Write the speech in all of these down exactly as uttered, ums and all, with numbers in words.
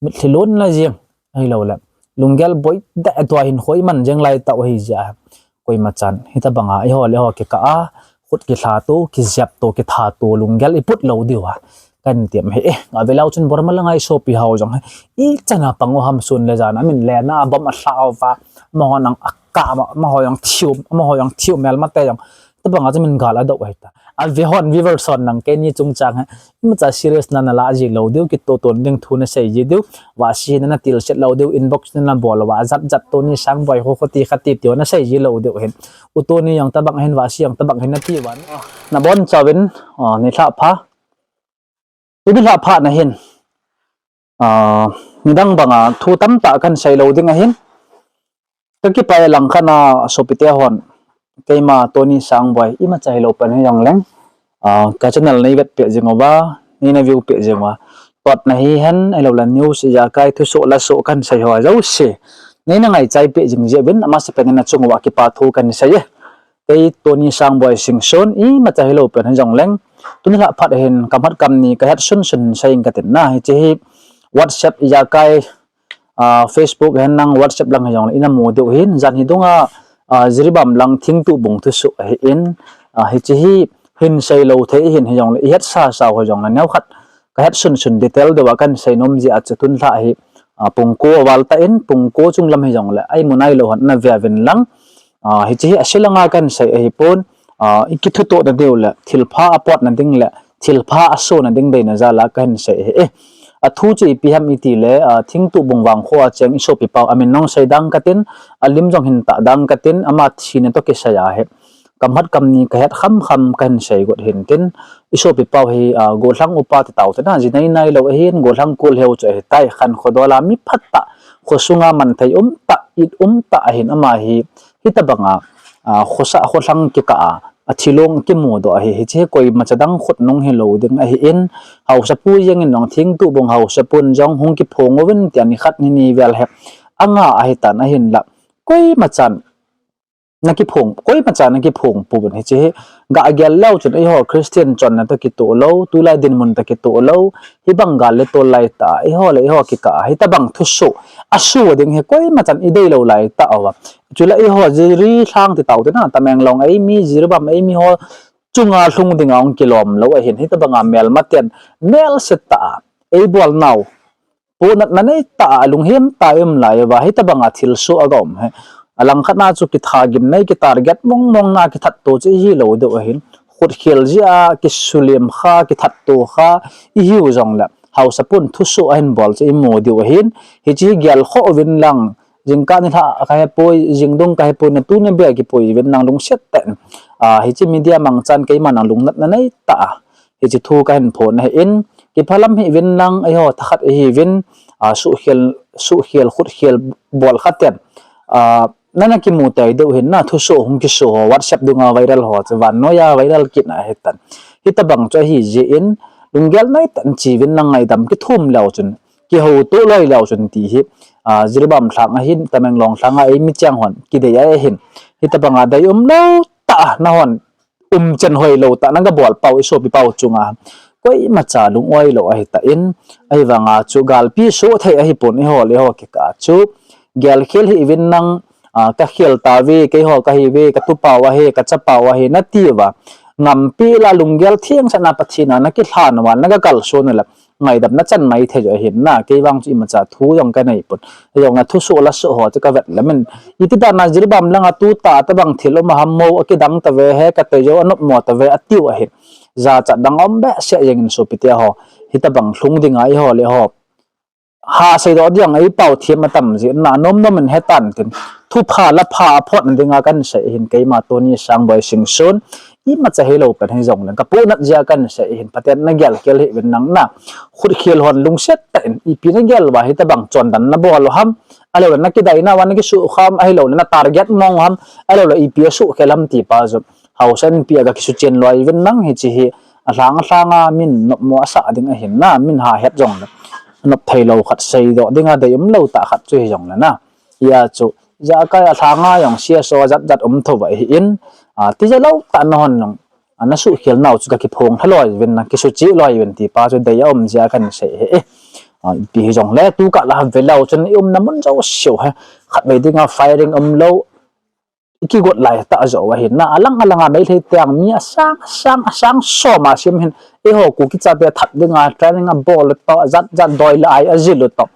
mitlhi lonna jeng, ahilouleh lunggel boi deh tua hin khoi man jeng lai tah u ahi jeh a, koima chan hitabanga eiho le eiho kikah a khut kilha to, kijep to, kitha to lunggel iput lou diu a kahin tem ahi. Avelou chun Burma langa isopi ho jong hi ichan a pang u ham, sun le jan a min lena a bomb alha uva, amaho nang akah, amaho jong thiu, amaho jong thiu, melmate jong tabanga chu min gal adou ahitan. Avehon viewers hon nang keini chungchang hi imacha serious na nalah ji lou diu, kitoh ton ding thu nasei ji diu, vahsi na natilset lou diu, inbox na nabol uva jat jat Tony Sangboi ho khoti khati tiu nasei ji lou diu hin. U Tony jong tabang hin, vahsi jong tabang hin nati uva, nabonchauvin nilhah pha. Tuni lhah phat na hin nidang banga thu tamtah kahin sei lou ding ahin, kakipah e. Langkhat a sopite hon keima Tony Sangboi imacha hilou pen hijongleng ka channel neivet peh jing uva, neina view peh jing uva, totna hihen ahiloule news, ijakai thusoh lasoh kahin sei ho jouse neina ngaichai peh jing jeh uvin amasapen in nachung uva kipa thu kahin sei e. Kei Tony Sangboi Singson imacha hilou pen hijongleng, tuni lhah phat hin kamhat kamni kahet sunsun sei inge katin na. Hiche hi WhatsApp, ijakai, Facebook hen lang, WhatsApp lang hijongle ina mu diu hin, jan hi dunga Jiribam lang Thingtuhbung thusoh ahin, hiche hi hin sei lou thei hin hijongle ihet sasa u hijongle neokhat kahet sunsun detail deuva kahin sei nom jeh a chu tun lhah hi pung ko aval tah in, pung ko chunglam hijongle aimu nailou hon ana ve uvin lang, hiche hi ase langa kahin sei ahipon, ikithutohna diu le thilpha apotna ding le thilpha asona ding deina jal a kahin sei ahi. Athu chu ipi ham itile, Thingtuhbung vangkho a cheng isopi pau amin nung sei dang katin, alim jong hin tah dang katin, ama thina toh kisai a hi kamhat kamni kahet khamkham kahin sei got hin tin, isopi pau hi gollhang upa ti tau tena, ji nei nailou ahin, gollhang kul heu chu ahitai. Khankho dol a mi phatah, khosunga manthei umtah, it umtah ahin, ama hi hitabanga khosah kholhang kikah a athilong kimudoh ahi. Hiche hi koimacha dang khut nung hilou ding ahin, haosapu jengin jong Thingtuhbung haosapun jong hung kiphong uvin tia nikhat nini vel hi anga ahitan ahinla, koimachan nakiphong, koimacha nakiphong pouvin. Hiche hi gah gel leu chun eiho Christian chonna toh kitoh lou, tulai dinmun toh kitoh lou, hibang gal le tol laitah a eiho le eiho kikah a hitabang thusoh aso ding hi koimachan ideilou laitah uva, chule eiho Jiri lhang ti tau tena, Tamenglong eimi, Jiribam eimi ho chunga lhung dinga hung kilom lou ahin, hitabanga melmaten melsetah a eibolnau pohnatna neitah a lunghemtah a um lai uva hitabanga thilsoh aga um hi, alangkhat na chu kitha gimnei, kitarget mongmong na kithatto chu ihilou diu ahin, khutkhel jeh a kisulim kha, kithatto kha ihiu jongle haosapun thusoh ahin bol chu imu diu ahin, hiche hi gelkhoh uvin lang, jingkah nilhah kahepoi, jingdung kahepoi, natu nabeh kipui uvin lang lungset tah in, hiche media mangchan keiman lang lungnatna neitah a hiche thu kahin phon ahin, kiphalam hih uvin lang, eiho thakhat ihiuvin, suhkhel, suhkhel khutkhel bol khaten nana kimu tei diu hin na, thusoh hung kiso ho, WhatsApp dunga viral ho chu vannoiya viral kit na ahitan. Hitabang chu ahijeh in lunggel neitah in che uvin lang, ngaidam kithum leu chun kihouto loi leu chun ti hi, Jiribam lhang ahin, Tamenglong lhanga eimi cheng hon kidei ahin, hitabanga deium lou tah a nahon umchen hoilou tah nagabol pau isopi pau chunga koimacha lung-oi lou ahitah in, ahivanga chu galpi soh thei ahipon, eiho le eiho kikah a chu gelkhel hih uvin lang, kakhel tauve, keiho kahiuve, katupau ahi, kachapau ahi natiuva, ngampela lunggel thengsahna Pathen a nakilhan uva nagakalson ule ngaidam nachan maithei u ahin na, keivang chu imacha thu jong kaneipon. Hijongle thusoh lasoh ho chu kavet le min, iti dan a Jiribam langa tutah a tobang thil um a ham, mou akidang tave, he katei jou, anopmo tave atiu ahin, jachat dang aum behseh jengin sopite ho, hitobang lhung dinga eiho le eiho ha seidoh ding eipao them atam jeh in na, anomnom in hetan tin, thupha la pha aphotna dinga kahin sei ahin, keima Tony Sangboi Singson, imacha hilou pen hijongle kapohnat jeh a kahin sei ahin, Pathen in nagelkhel hih uvin lang na, khutkhel hon lungset tah in ipi nagel uva hitobang chondan nabol u ham, ahiloule nakidaina uva nakisuhkham, ahiloule natarget mong u ham, ahiloule ipi asuhkhel ham ti pa chu haosa inpi a gakisuchen loi uvin lang, hiche hi alhang alhanga min nopmo asah ding ahin na, min ha het jongle nop theilou khat seidoh dinga deium lou tah khat chu hijongle na, hia chu ijakai alhanga jong C S O ajat jat um thouva ahin, tija lou tah nahon jong nasuhkhel nau chu kakiphong lha loi uvin lang, kisucheh loi uvin ti pa chu dei aum jeh a kahin sei ahi. Ipi hijongle tukah la velou chun i umna mun jouseu hi khatvei dinga firing umlou, i kigot laitah joh ahin na, alang alanga Meitei teng mi asang asang asang soma sem hin, eiho Kuki chate that dinga training abol u toh, jat jat doi le ai ajil u toh,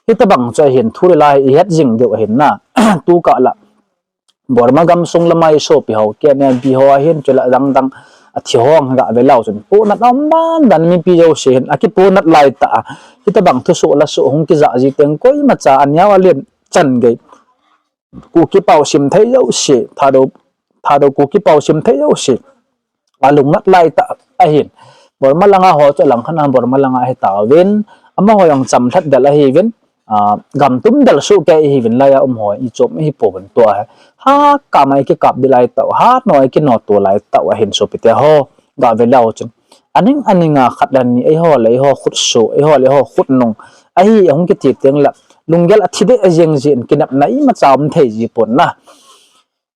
hitobang chu ahin thu le la hi ihet jing diu ahin na. Tukah la Burma gamsung lama i sopi ho, K N A B ho ahin, chule dangdang athi ho gah velou chun ponat aum dandan, mipi jouse hin akiponat laitah a, hitobang thusoh lasoh hung kijah ji teng koimacha aneo alen chan gei, Kuki pao sim thei jouse, Thadou, Thadou Kuki pao sim thei jouse alungnat laitah ahin. Burma langa ho chu alang khat a Burma langa ahitauvin, amaho jong chamlhat del ahiuvin, gam tum del sohkei ihiuvin, laiya um ho ichom ihipouvin, tua hi hakama ikikap di laitah u, hatnou ikinoto laitah u ahin sopite ho, gah velou chun aning aninga khat le ni eiho le eiho khutsoh, eiho le eiho khutnung ahi ahung kiti tengle lunggel athi deh jeng jin, kinepna imacha um thei ji pon na.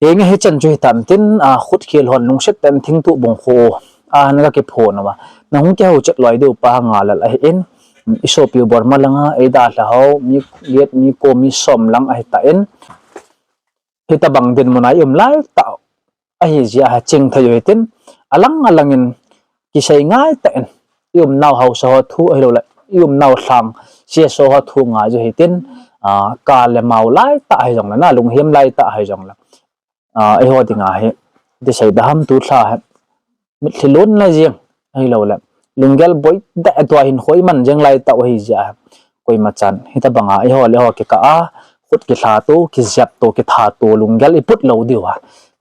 Henge, hichan chu hitan tin, khutkhel hon lungset tah in Thingtuh bung kho a hin kakiphon uva, nahung kihou chet loi diu pa Ngalal ahin, i sopiu Burma langa eidalha ho mi get, mi ko, mi som lang ahitah in, hitobang dinmuna i um laitah u ahijeh a hi chingthei u hitin, alang alangin kisei ngaitah in, i umnau haosa ho thu ahiloule i umnau lhang C S O ho thu ngai u hitin, ka le mao laitah hijongle na, lunghem laitah hijongle, eiho dinga hi, ti sei da ham, tu lha hi mitlhi lonna jeng ahiloule lunggel boi deh, tua hinkho iman jeng laitah u ahijeh a hi, koimachan hitobanga eiho le eiho kikah a khut kilhato, kijepto, kithato lunggel iput lou diu a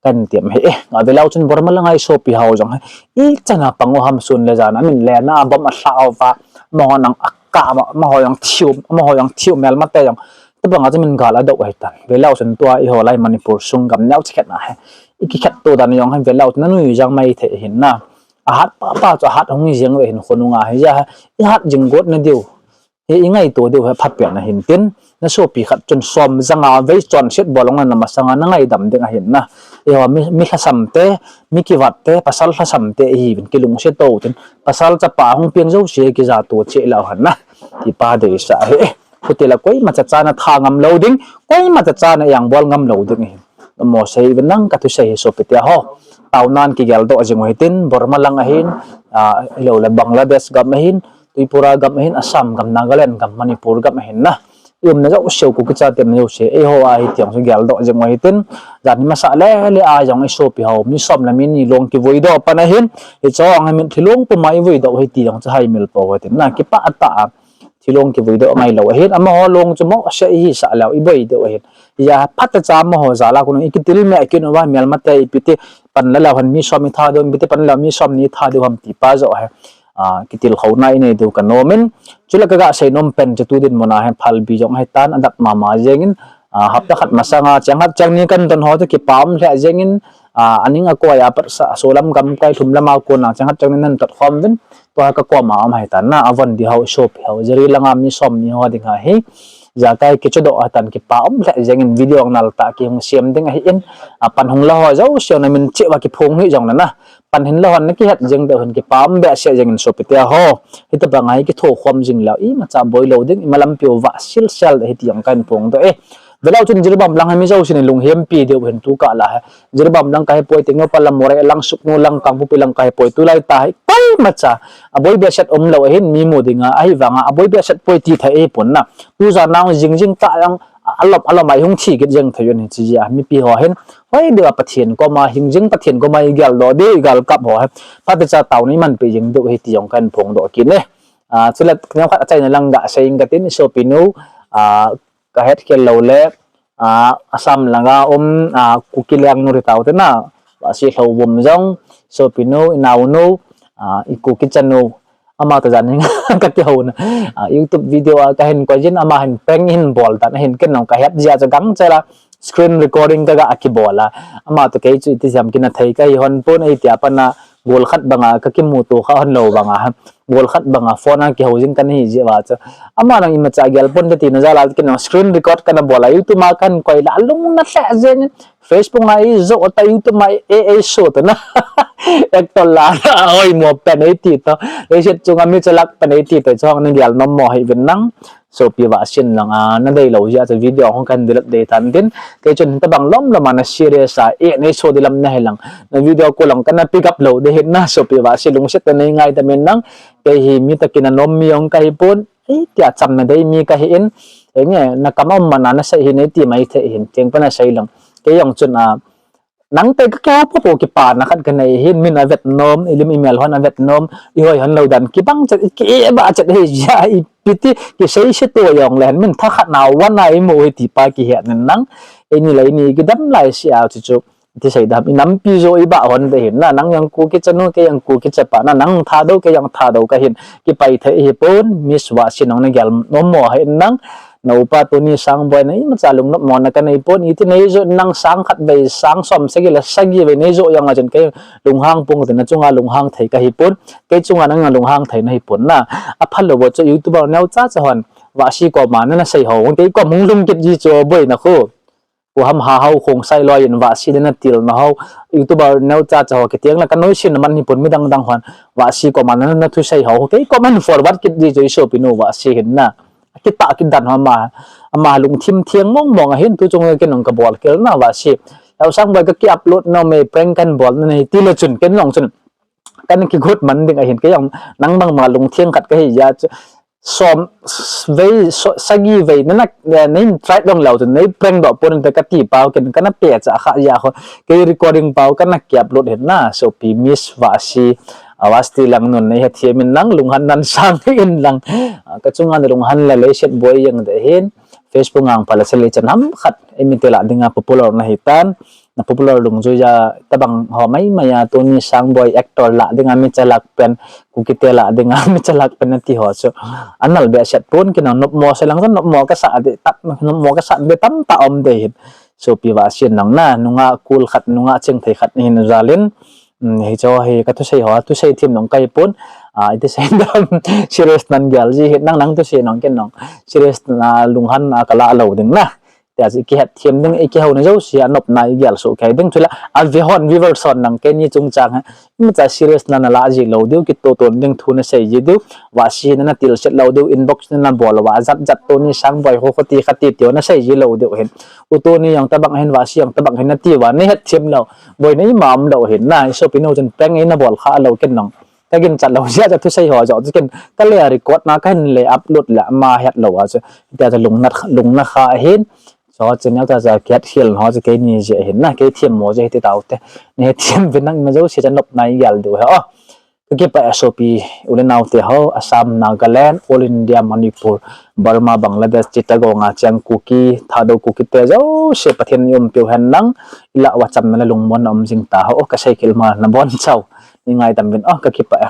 kahin tem ahi. Gah velou chun Burma langa i sopi ho jong hi ichana pang u ham, sun le jan a min lena a bomb alhah uva, amaho nang akap a, amaho jong thiu, amaho jong thiu, melmate jong tobanga chu min gal adou ahitan. Velou chun tua eiho lai Manipur sung gam neocha khat na hi ikikhetto dan jong hi velou chun nanui jang mai thei ahin na. Ahat papa chu ahat hung hi jeng u ahin, khonunga hijeh a hi ihat jing gotna diu hi, ingaito diu hi aphapen ahin tin, nasopi khat chun som janga vei chonset bol jong na, namasanga nangaidam ding ahin na. Eiho mi, mi lhasamte, mi kivatte, pasal lhasamte ihiuvin, kilungset tou tin, pasal chapa hung peng jouse kijato cheh leu hen na, ti pa deisah ahi. Khutila koimacha chana tha ngam lou ding, koimacha chana iang bol ngam lou ding ahi. Mo sei uvin lang kathusei hi sopite ho. Taonan kigeldoh jing u hitin, Burma lang ahin, ahiloule Bangladesh gam ahin, Tripura gam ahin, Assam gam, Nagaland gam, Manipur gam ahin na, i umna jouseu, Kuki chate umna jouse, eiho ahi tiang chu geldoh jing u hitin, jan hi masah lele a jong i sopi ho mi som le mi ni long kivuidoh pan ahin, hiche jong hi mitlhi long puma ivuidoh u hi ti jong chu haimil pou hitin na, kipah tah a thilong kivuidoh ngailou ahin, amaho long chu mohseh ihisah leu iboi diu ahin. Hijeh a phatecha amaho jal a kon ikitil meh kit uva, melmate ipi ti pan la leu hen mi som itha diu, ipi ti pan leu mi som ni itha diu ham ti pa joh hi kitilkhouna inei diu kanomin. Chule kaga seinom pen chu tu dinmuna hi Phalbi jong ahitan, adat mama jengin, hapta khat masanga cheng khat cheng ni kan don ho chu kipa um lheh jengin, aning akoi a pat sa, solam gamkai lhum lama kona cheng khat cheng ni nan tot khom uvin, tua hi kakoma um ahitan na, avon di ho, sopi ho, Jiri langa mi som ni ho dinga hi ijakai kichohdoh ahitan, kipa um lheh jengin, video nal tah kihung sem ding ahin, pan hung la ho jouse namin cheh uva kiphong hih jongle na, pan hin la hon nakihet jeng deu hin kipa um behseh jengin sopite ho. Hitobanga hi kithokhom jing leu imacha boilou ding, imalampiu vah silsel ding ahi ti jong kahin phongdoh e. Velou chun Jiribam lang hi mi jousen ilunghempi diu hin tukah lah hi. Jiribam lang kahipoi, Tengnoupal lang, Moreh lang, Sugnu lang, Kangpokpi lang kahipoi, tulai tah hi koimacha aboi behseh umlou ahin, mi mu dinga, ahivanga aboi behseh poi ti thei ahipon na. Tujan nang jingjing tah jong alom alom a ihung thi kit jeng thei un hiche jeh a mipi ho hin hoi deuva Pathen koma hing jing, Pathen koma igeldoh diu, igalkap ho hi phatecha taona imanpeh jeng diu ahi ti jong kahin phongdoh kit e. Chule neokhat achaina lang gasei inge katin, isopinu, kahetkhel loule, Assam langa um, Kuki lengnu ritau tena, Vahsi Lhouvum jong, sopinu, inaonu, i Kuki chanu, ama toh jan hin kakihouna, YouTube video a kahin koijin, ama hin prank ahin bol dan ahin, ken jong kahet jeh a chu gangchela screen recording kaga kibol a, ama toh kei chu iti jam kina thei kahi hon pon, eitia pat a gol khat banga kakimuto kha hon lou banga, gol khat banga phone a kihou jing kana hi jeh uva chu, ama jong imacha gel ponte tina jal a ken jong screen record kana bol a, YouTube a kahin koi le alung na lheh jengin, Facebook a ijoh ta, YouTube a e, e show tana. Actor la, oi mo pen ei ti to. Leiset chunga mi chalak pen ei ti to, chong na gel nom mo hi vin nang. Sopi Vahsin lang a, na dei lou jeh a chu video hung kan delete dei tan tin. Kei chun tabang lom lom a na serious a, eh, nei so di lam na hi lang. Na video ko lang kana pick up lou de hin na, sopi Vahsin lungset ta nei ngai ta min nang. Kei hi mi takin a nom mi jong ka hi pon. Ei, tia cham na dei mi ka hi in. Ei nge, na kam a um mana na sei hi nei ti mai thei hin, tieng pa na sei lang. Kei jong chun a, nang te ka keu po po kipana khat ka nei hin, min a vet nom, i lim i mel hon a vet nom, i hoi hon lou dan, kibang chet, ki e ba chet hi ja, i piti, ki sei se to jong le hen, min tha khat na wan a i mo hi ti pa ki het nen nang, ei ni lai ni, ki dam lai si a chu chu, ti sei dam, i nampi jo i ba hon de hin, na, nang jong Kuki chanu, kei jong Kuki chapa, na, nang Thadou, kei jong Thadou ka hin, ki pai thei hi pon, Miss Vahsin nong na gel nom mo hin nang, na upa Tony Sangboi na imacha lungnop mo na ka nei pon, iti nei jo nang sang khat vei, sang som sagi le sagi vei nei jo jong a chun kei lunghang pung tin na chunga lunghang thei ka hi pon, kei chunga nang lunghang thei na hi pon na. A phalo bo chu YouTuber neo cha cha hon, Vahsi koma na na sei ho, kei kom hung lung kit ji chu boi na khu. Ku ham ha hau khong sai loi in Vahsi de na til na ho, YouTuber neo cha cha ho, kitiang la ka noi sin na man hi pon mi dang dang hon, Vahsi koma na na thu sei ho, kei kom an forward kit ji chu i sopi nu Vahsi hin na. Kita kidan ho ama, ama lungthim thiang mong mong a hin tu chung ken nong ka bol kel na Vahsi. Lou Sangboi ka ki upload na me prank kan bol na nei ti le chun ken nong chun. Kan ki gut man ding a hin ke jong nang bang ma lungthim khat ka hi ja chu. Som vei, so, sagi vei, na na, eh, nei try dong lou chun, nei prank doh pon te ka ti pau ken, ka na pe cha kha ja ho. Kei recording pau ka na ki upload hin na, sopi Miss Vahsi, a Vahsi lang nun nei he thiam in lang, lunghan nan sang in lang. A, ka chunga na lunghan la leiset boi jeng de hin, Facebook ngang pala se le chan ham khat, ei mi te la dinga popular na hi tan, na popular lungjui ja, tabang ho mai mai a, Tony Sangboi actor la dinga mi chalak pen, Kuki te la dinga mi chalak pen na ti ho chu. Anal be set pon ken nong nop mo se lang nop mo ka sa de, tap nop mo ka sa de tam ta om de hin. Sopi Vahsin nang na, nunga kul khat, nunga ching thei khat hin jalin. Um, hi cho hi ka thusei ho, thusei thim nong kai pon. A, iti sei dam serious nan gel ji hin nang nang thusei nong ken nong. Serious na lunghan a ka la lou ding na. Tia chu i kihet thiam ding, i kihou na jo sia nop na i gel su kei ding thula. A ve hon viewers hon nang kei ni chung chang ha. Imacha serious na na la ji lou diu, ki to ton ding thu na sei ji diu. Vahsi na na til set lou diu, inbox na na bol va, jat jat Tony Sangboi ho kho ti kha ti tiu na sei ji lou diu hin. U Tony jong tabang hin, Vahsi jong tabang hin na ti va, nei het thiam lou. Boi nei mam lou hin na, i sopi nu chun prank ei na bol kha lou ken nong. Ka gin chat lou jia cha thusei ho jo chu ken ka le record na ka hin le upload le ma het lou a chu. Tia cha lungna, lungna kha hin. Cho channel ta cha kiat khel ho chu kei ni je hin na, kei thiam mo je ti tau te. Nei thiam vin nang ma jo sia cha nop na i gel diu he o. Ka kipa e sopi u le nau te ho, Assam, Nagaland, All India, Manipur, Burma, Bangladesh, Chittagong a chang Kuki, Thadou Kuki te jo sia Pathen in umpiu hen lang, i la va cham na le lungmon na um jing ta ho, ka sei khel ma na bon chau. Nei ngai tam vin o, ka kipa e.